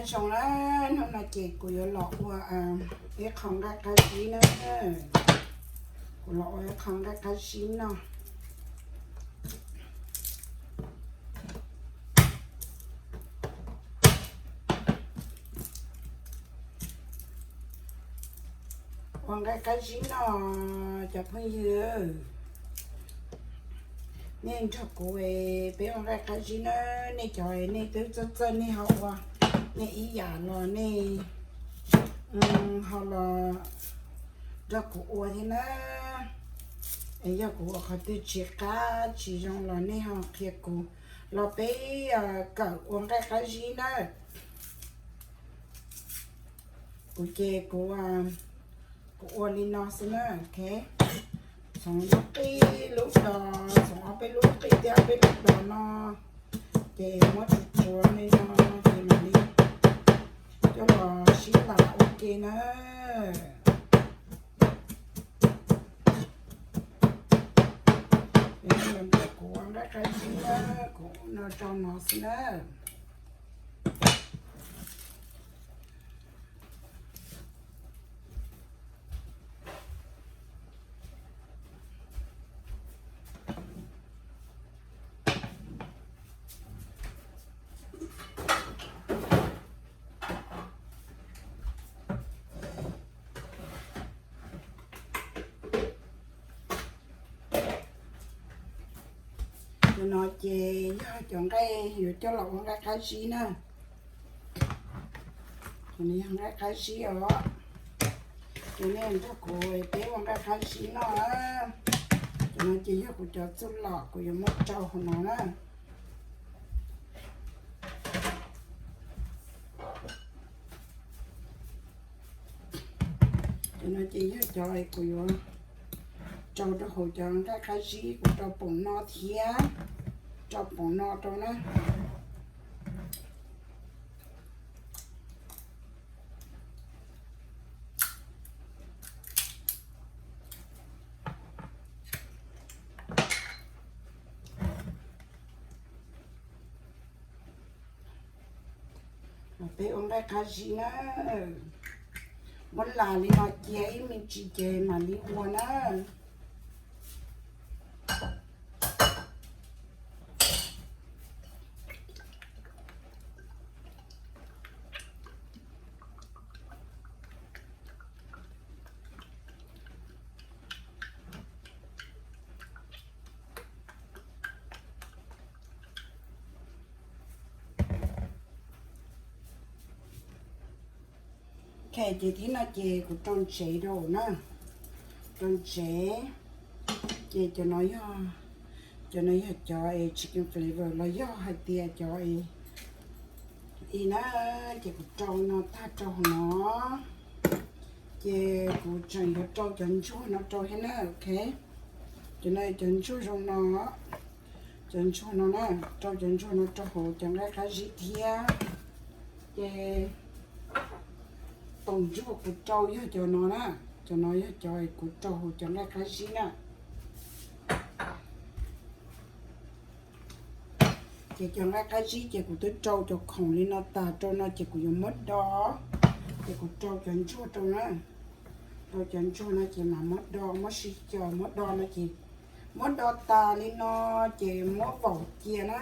Zoo na, hnub no ces kuv yuav los ua ib qho nqaij qab zib na. Kuv los ua ib qho nqaij qab zib no. Ua nqaij qab zib no, cov phooj ywg, nej nrog kuv peb ua nqaij qab zib na. Nej cov nej twb txawj txawj nej ho ua, nej ib yam los nej ho los nrog kuv ua thiab na. Es yog kuv ua qhov twg tsis qab tsis zoo los nej ho qhia kuv, los peb kawm ua nqaij qab zib na. Kuv ces kuv, kuv ua li no xwb na, ok. Txhoov lub qij lub dos, txhoov ob peb lub qij thiab ob peb lub dos no, ces muab tsuav tsuav li no, ces mam li coj los sib lam ua ke na. Kuv ua nqaij qab zib na, kuv no rau no xwb na. Cov no ces yog cov nqaij yuav coj los ua nqaij qab zib na. Cov no yog nqaij qab zib os. Ces nej nrog kuv peb ua nqaij qab zib no na. Cov no ces yog kuv cov txuj lom kuv yuav muab rau hauv no na. Cov no ces yog cov kuv yuav rau rau hauv cov nqaij qab zib, kuv rau poom no thiab rau poom no rau na. Los peb ua nqaij qab zib na. Muab las li no cia ib me ntsis ces mam li ua na. Ok, ces thib no ces kuv rau ntsev rau na. Rau ntsev. Ces cov no yog, cov no yog cov es chicken flavor los yog hais tias cov es i na, ces kuv rau no tag rau hauv no. Ces kuv tseem yuav rau cov ntsuag no rau thiab na, ok. Cov no cov ntsuag zoo no, cov ntsuag no na, rau cov ntsuag no rau hauv cov nqaij qab zib thiab. Ces poom ntsuag kuv rau yog cov no na, cov no yog cov kuv rau hauv cov nqaij qab zib na. Ces cov nqaij qab zib ces kuv twb rau cov khoom li no tas rau no ces kuv yuav muab do, ces kuv rau cov ntsuag rau na. Rau cov ntsuag no ces mam muab do, muab sib co muab do no ces muab do tas li no ces muab vaum cia na.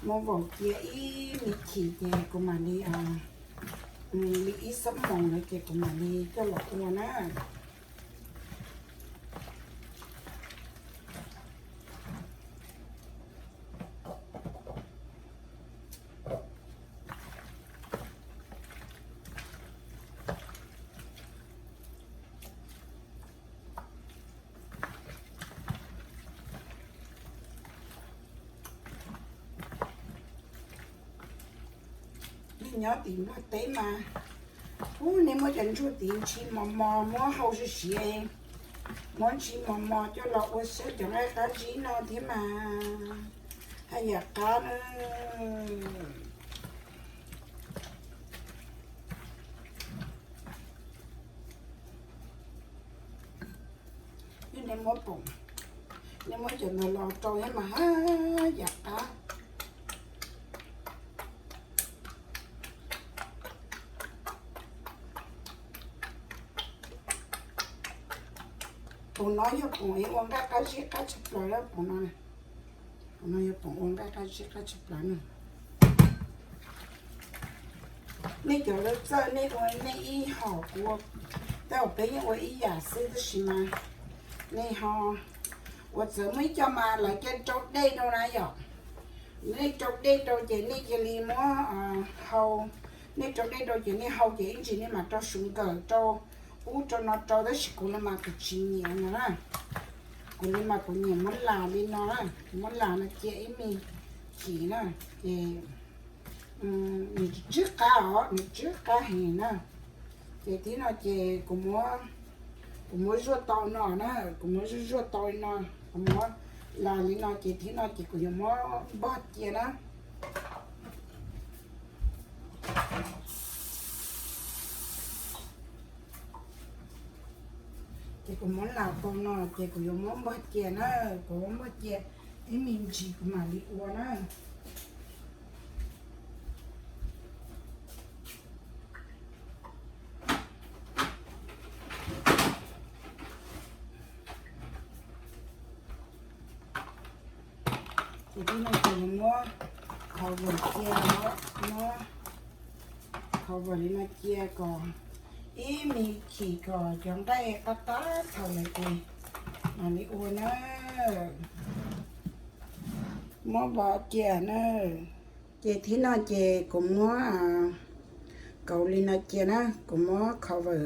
Muab vaum cia ib me chim ces kuv mam li, li ib xuab moos no ces kuv mam li coj los ua na. Nyob tim Nplog teb mas, ub, nej muab cov ntsuag tid ntshis mos mos muab hau siav siav, muab ntshis mos mos coj los ua saib cov nqaij qab zib no thiab mas haj yam qab na. Nej muab, nej muab cov ntawd los rau thiab mas haj yam qab. Poom no yog poom ib ua nqaij qab zib qab tshaj plaws, poom no, poom no yog poom ua nqaij qab zib qab tshaj plaws na. Nej cov lawv txawj nej ua nej ib hom, kuv ua, tej zaum peb yeej ua ib yam xwb tab sis mas nej ho ua txawv muaj ib co mas lawv cia rau dej rau na yom. Nej rau dej rau ces nej cia li muab hau, nej rau dej rau ces nej hau ces ib ntsis nej mam rau sugar rau ub rau no rau, tab sis kuv li mas kuv tsis nyiam no na. Kuv li mas kuv nyiam muab las li no na, kuv muab las no cia ib me chim na, ces nws tsw qab os, nws tsw qab heev na. Ces thib no ces kuv muab, kuv muab zuaj tau no na, kuv muab zuaj zuaj tau li no, kuv muab las li no ces thib no ces kuv yuav muab npog cia na. Ces kuv muab las tau no ces kuv yuav muab npog cia na, kuv muab npog cia ib me ntsis kuv mam li ua na. Ces thib no ces muab cover cia, muab cover li no cia kom ib me chim kom cov nqaij qab qab thaum lawm ces mam li ua na. Muab vov cia na. Ces thib no ces kuv muab kauv li no cia na, kuv muab cover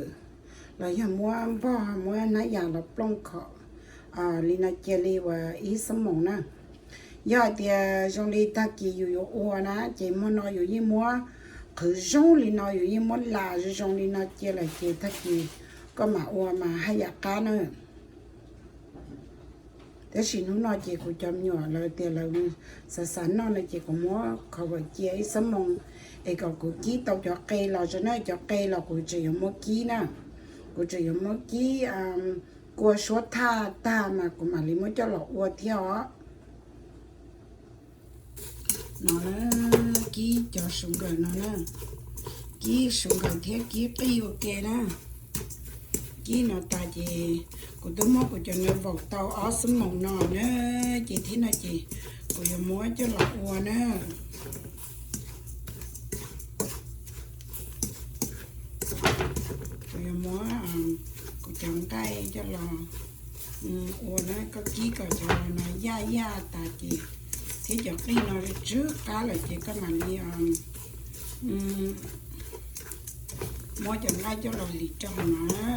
los yog muab npog muab hnab yas los plooj khom li no cia li uas ib xuab moos na. Yog hais tias zoo li tag kis yus yuav ua na ces hmo no yus yeej muab qhwv zoo li no, yus yeej muab las zoo zoo li no cia lawm ces tag kis koj mam ua mas haj yam qab na. Tab sis hnub no ces kuv cov me nyuam lawv tias lawv xav xav noj no ces kuv muab cover cia ib xuab moos es kom kuv kib tau cov qe los rau na, cov qe los kuv tseem yuav muab kib na, kuv tseem yuav muab kib kua suab thaj tag mas kuv mam li muab coj los ua thiab os. No na, kib cov sugar no na, kib sugar thiab kib qij ua ke na. Kib no tas ces kuv twb muab kuv cov nws vaum tau ob xuab moos no na, ces thib no ces kuv yuav muab coj los ua na. Kuv yuav muab kuv cov nqaij coj los ua na, koj kib kom cov no yaj yaj tas ces thiab cov qij no tsw qab lawm ces koj mam li muab cov nqaij coj los hliv rau hauv no.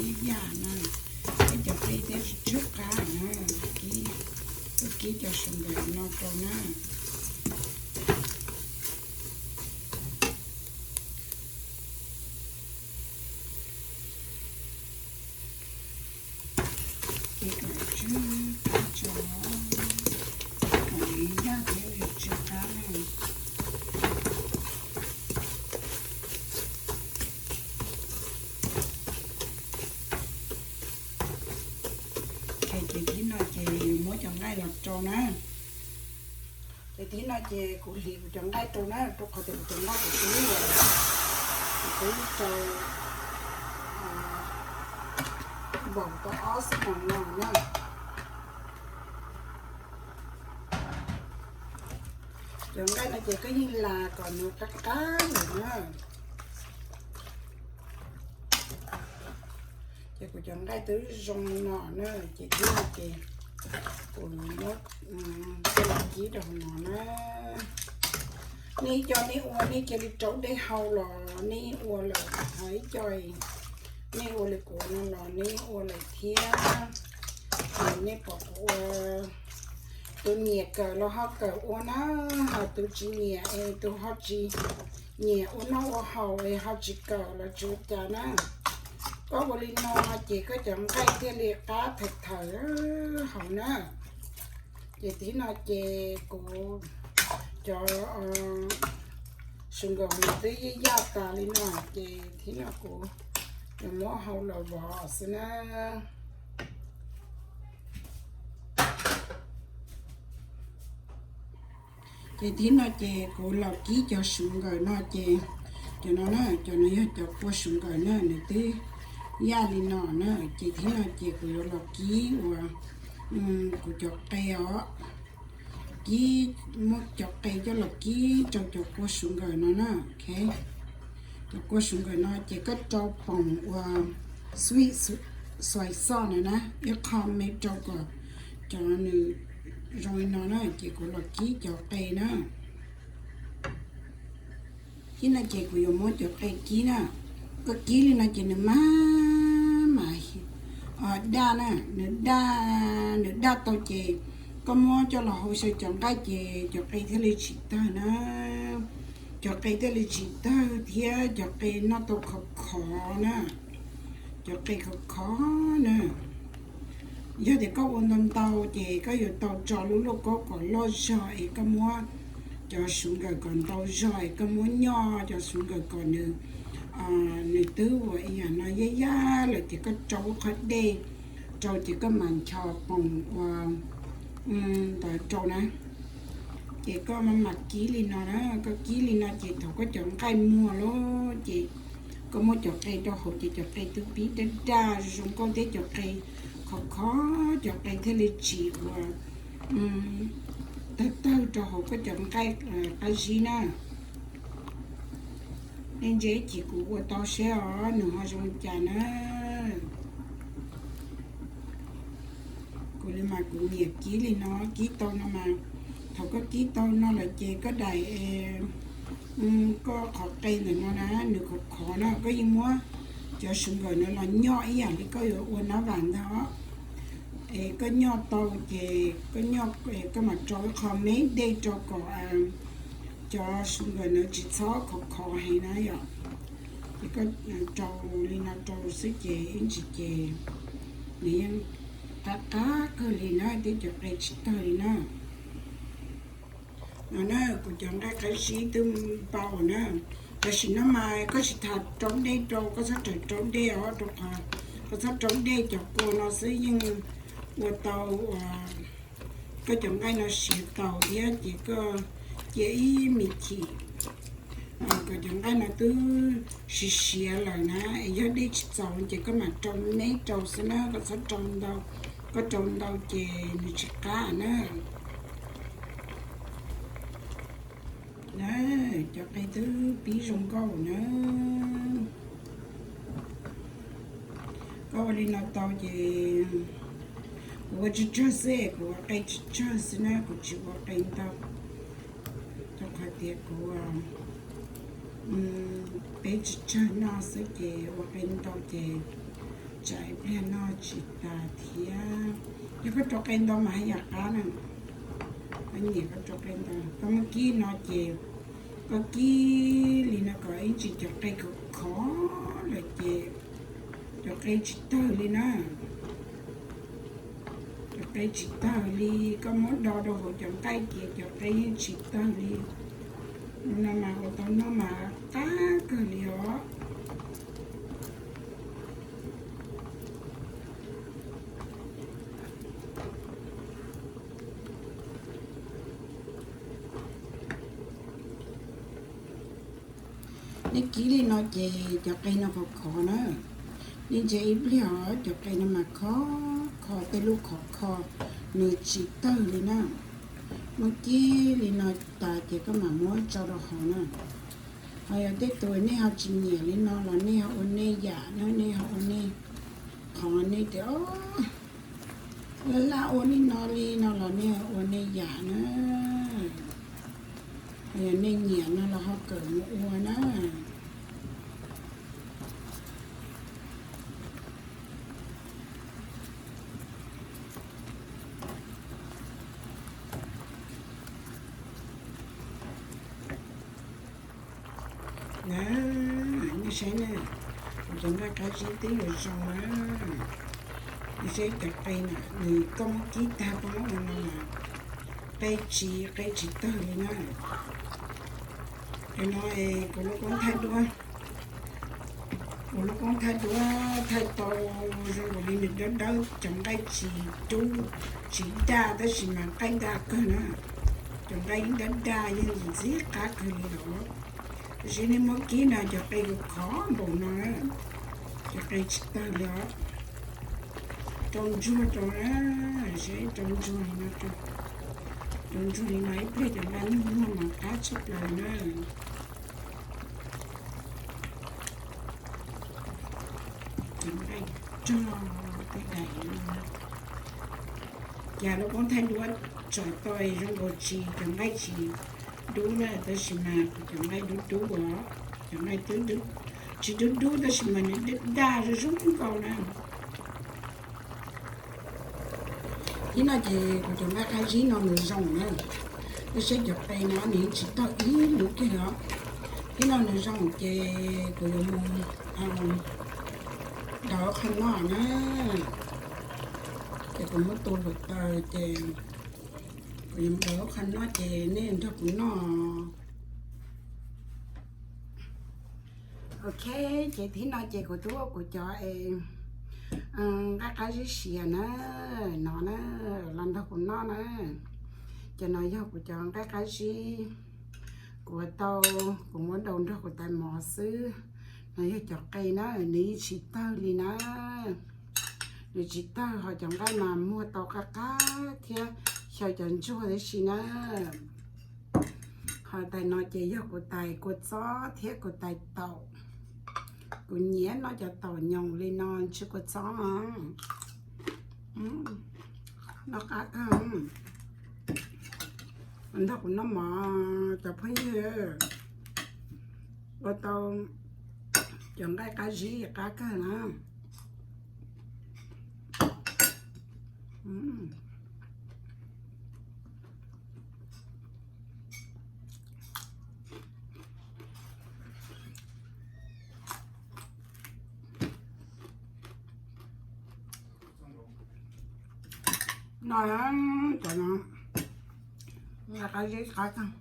Ib yam na, ib cov qij thiab tsw qab na, kib, kib cov sugar no rau na. Kib kom tsw qab tso, kom nws yaj thiab nws tsw qab na. Ces thib no ces muab cov nqaij los rau na. Ces thib no ces kuv hliv kuv cov nqaij rau na, rau qhov tias kuv cov nqaij kuv twb, kuv twb rau vaum tau ob xuab moos no na. Cov nqaij no ces koj yeej las kom nws qab qab lawm na. Ces kuv cov nqaij twb zoo no na, ces thib no ces kuv muab coj los kib rau hauv no na. Nej cov nej ua nej cia li rau dej hau los nej ua lawm, ho ib co nej ua li kuv no los nej ua lawm thiab. Nej pom kuv ua, tus nyiam kawm los ho kawm ua na, ho tus tsis nyiam es tus ho tsis nyiam ua noj ua haus es ho tsis kawm los tsis ua cas na. Koj ua li no ces koj cov nqaij thiaj li qab thawm thawm hauv na. Ces thib no ces kuv cov sugar no twb yaj yaj tas li no ces thib no kuv yuav muab hau los vov xwb na. Ces thib no ces kuv los kib cov sugar no ces, cov no na, cov no yog cov kua sugar na, nws twb yaj li no na. Ces thib no ces kuv yuav los kib ua kuv cov qe os, kib, muab cov qe coj los kib rau cov kua sugar no na. Cov kua sugar no ces koj rau poom ua sweet soy sauce na, ib qho me rau kom cov nws zoo li no na. Ces kuv los kib cov qe na. Kib no ces kuv yuav muab cov qe kib na, koj kib li no ces nws mas, mas daj na, nws daj, nws daj tau ces koj muab coj los hau xyaw cov nqaij ces cov qe thiaj li tsis tawg na. Cov qe thiaj li tsis tawg thiab cov qe noj tau khov khov na, cov qe khov khov na. Yog tias koj ua ntau ntau ces koj yuav tau tso lub lauj kaub kom loj zog es koj muab cov sugar kom ntau zog es koj muab nyoj cov sugar kom nws, nws twb ua ib yam no yaj yaj lawm ces koj rau ib qho dej rau ces koj mam ncho poom ua ntawd rau na. Ces koj mam kib li no na, koj kib li no ces thaum koj cov nqaij muag lawm ces koj muab cov qe rau hauv ces cov qe twb pib daj daj zoo nkauj thiab cov qe khov khov, cov qe thiaj li tsis ua tawg tawg rau hauv koj cov nqaij qab zib na. Nej ntsia ib chim kuv ua tau seb os nws ho zoo li cas na. Kuv li mas kuv nyiam kib li no, kib tau no mas, thaum koj kib tau no lawm ces koj daim, koj qhov qe ntawm no na nws khov khov na, koj yeej muab cov sugar no los nyoj ib yam li koj yuav ua nab vam ntag. Es koj nyoj tau ces koj nyoj, koj mam rau ib qho me dej rau kom cov sugar no tsis txhob khov khov heev na yom. Ces koj rau li no rau xwb ces ib ntsis ces nws yeej qab qab kawg li na, twb cov qe tsis tawg li na. No na, kuv cov nqaij qab zib twb npau na. Tam sim no mas koj tsis tas rau dej rau, koj txhob rawm rau dej os, rau qhov koj txhob rau dej cov kua no xwb yeej ua tau, koj cov nqaij no siav tau thiab ces koj cia ib me chim kom cov nqaij no twb siav siav lawm na, es yog dej tsis txaus ces koj mam rau me rau xwb na, koj txhob rau ntau, koj rau ntau ces nws tsis qab na. Cov qe twb pib zoo nkauj na. Koj ua li no tau ces kuv ua tsawg tsawg xwb, kuv ua qe tsawg tsawg xwb na, kuv tsis ua qe ntau. Rau qhov tias kuv peb tsawg tsawg noj xwb ces ua qe ntau ces tsam ib pliag noj tsis tas thiab. Yog koj rau qe ntau mas haj yam qab na. Koj nyiam koj rau qe ntau, koj muab kib no ces koj kib li no kom ib ntsis cov qe khov khov lawm ces cov qe tsis tawg li na. Cov qe tsis tawg li, koj muab do rau hauv cov nqaij ces cov qe yeej tsis tawg li. No mas ua tau noj mas qab kawg li os. Nej kib li no ces cov qe no khov khov na. Nej ntsia ib pliag os, cov qe no mas khov kho, tej lub khov kho, nws tsis tawg li na. Muab kib li no tas ces koj mam muab tso rau hauv na. Ho yog tej tus nej ho tsis nyiam li no los nej ho ua nej yam na, nej ho ua nej, qhov nej tias laj laj ua li no li no los nej ua nej yam na. Ho yog nej nyiam no los ho kawm mus ua na. Na, nej saib na, kuv cov nqaij qab zib twb yuav zoo na. Nej saib cov qe na, nws koj muab kib tag koj muab ua no mas qe tsis, qe tsis tawg li na. Cov no es kuv lub koob thaij duab, kuv lub koob thaij duab thaij tau zoo nkaus li nws dawb dawb, cov nqaij tsis dub tsis daj tab sis mas nqaij daj kawg na. Cov nqaij ib ntab dag yeej ntxim qab kawg li los. Tab sis nej muab kib no cov qe khov npaum no na, cov qe tsis tawg li os. Rau ntsuag rau na, seb rau ntsuag li no, rau ntsuag li no ib pliag cov nqaij muag muag mas qab tshaj plaws na. Cov nqaij rog tej daim no, cas lub koob thaij duab tsom tau zoo nkaus tsis, cov nqaij tsis dub na, tab sis mas kuv cov nqaij dub dub os, cov nqaij twb tsis dub dub tab sis mas nws daj daj zoo zoo nkaus na. Thib no ces kuv cov nqaij qab zib no nws zoo na, nej saib cov qe no nws tsis tawg ib lub kiag os. Thib no nws zoo ces kuv yuav mus daus qhov no na, ces kuv muab tua hluav taws ces kuv yuav mus daus qhov no ces nej nrog kuv noj. Ok, ces thib no ces kuv twb ua kuv cov nqaij qab zib siav na, no na, los nrog kuv noj na. Ces no yog kuv cov nqaij qab zib kuv ua tau, kuv muab daus nrog kuv tais mov xwb. No yog cov qe na, nws yeej tsis tawg li na. Nws tsis tawg, ho cov nqaij mas muag tau qab qab thiab xyaw cov ntsuag tib si na. Ho tais no ces yog kuv tais kua txob thiab kuv tais taum. Kuv nyiam noj cov taum nyoos li no ntshiab kua txob. Noj qab kawg. Nrog kuv noj mov cov phooj ywg, ua tau cov nqaij qab zib qab kawg na. No, cov no nqaij qab zib qab kawg.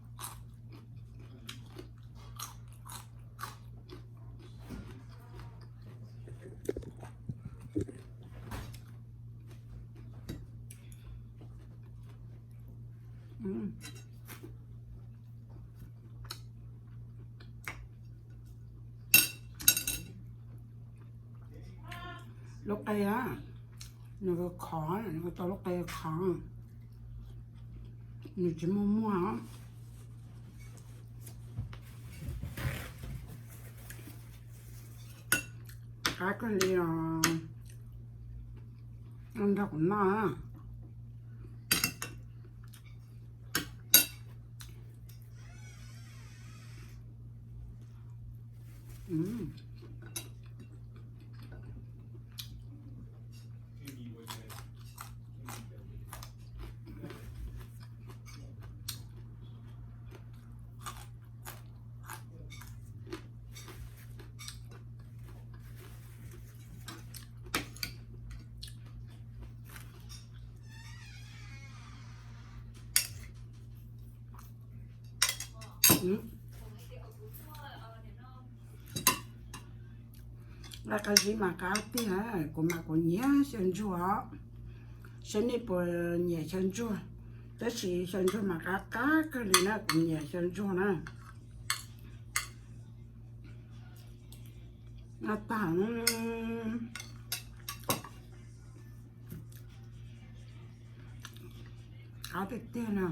Lub qe, nws khov, nws tau lub qe khov, nws tsis muag muag. Qab kawg li os, nrog kuv noj. Nqaij qab zib mas qab tiag, kuv mas kuv nyiam xyaw ntsuag. Saib nej puas nyiam xyaw ntsuag, tab sis xyaw ntsuag mas qab qab kawg li na, kuv nyiam xyaw ntsuag na. Noj tag, qab tiag tiag na.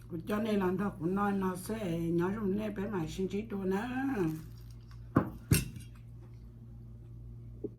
Kuv coj nej los nrog kuv noj no xwb, nyob zoo nej, peb mam sib ntsib dua nawb.